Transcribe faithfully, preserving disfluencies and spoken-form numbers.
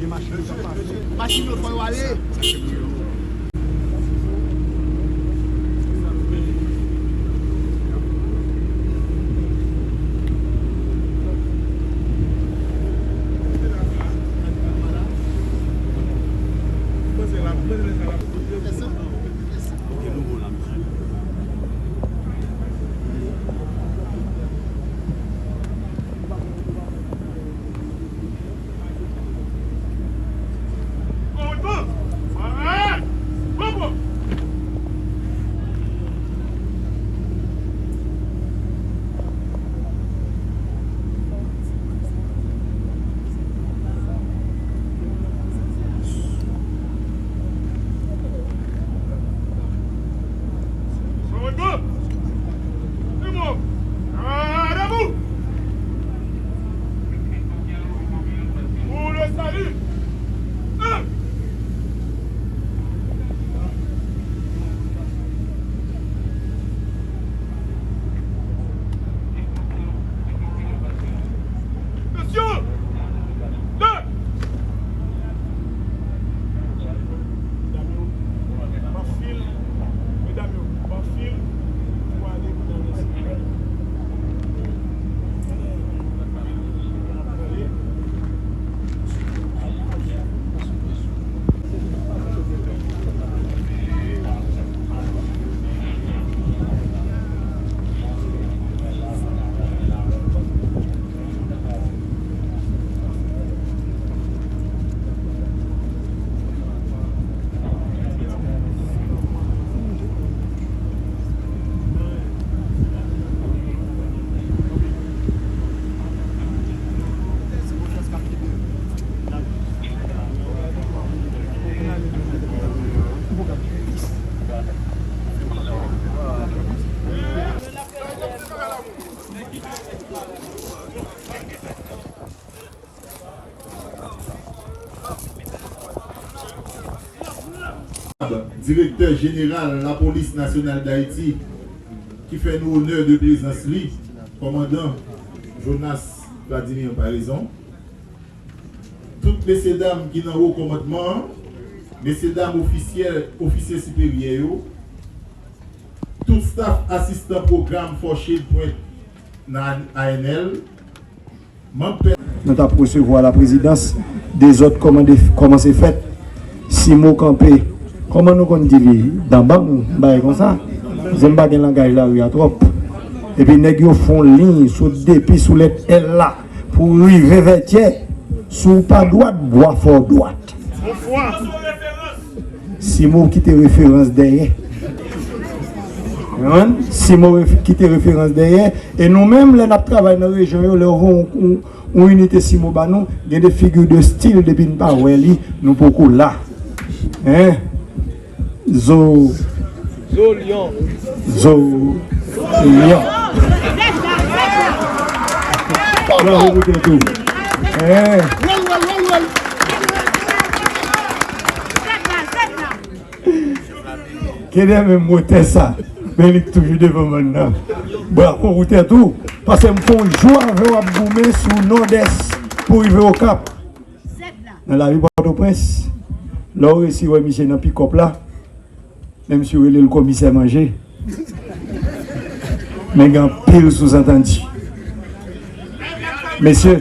Machin yo fò yo ale. Pour le salut. Un. Attention. Deux. Medam yo, pa fil, medam yo, pa fil, pou ale nan lès. Direktè jeneral Lapolis Nasyonal d Ayiti, ki fè nou onè de prezans li, kòmandan Jonas Vladimir Paraison, tout mesyedam ki nan wo kòmandman an, mesyedam ofisyè, ofisye siperyè yo, tout staf asistan pwogram Fò Shade Pwent nan A N L, manm pè- Nou t ap resevwa laprezidans, dezòd kòmande, kòmanse fèt. Simo kanpe, kòman nou konn di li? Dan bang, bagay konsa. Paske m pa gen langaj lari a twòp. Epi nèg yo fè yon liy sot depi sou lèt L la pou rive Vètyè. Si w pa dwat, bwa fè w dwat. Simo kite referans dèyè. Konprann? Simo ref- kite referans dèyè. E nou menm, lè n ap travay nan rejyon yo, lè w voye yon, yon, yon inite Simo ba nou, gen de figi de stil, depi n pa wè li, nou poko la. Hein? Zo. Zo lyon. Zo lyon. Bravo pou tèt ou. Hein? Kenè menm motè sa, men li k toujou devan bann nan. Bravo pou tèt ou, paske m fè yon jou avè w ap goumen sou Nòdès pou rive Okap. Nan lavi Pòtoprens, lè w resi wè misye nan pikòp la, menm si yo rele l komisè manje, men gen anpil souzantandi. Mesye,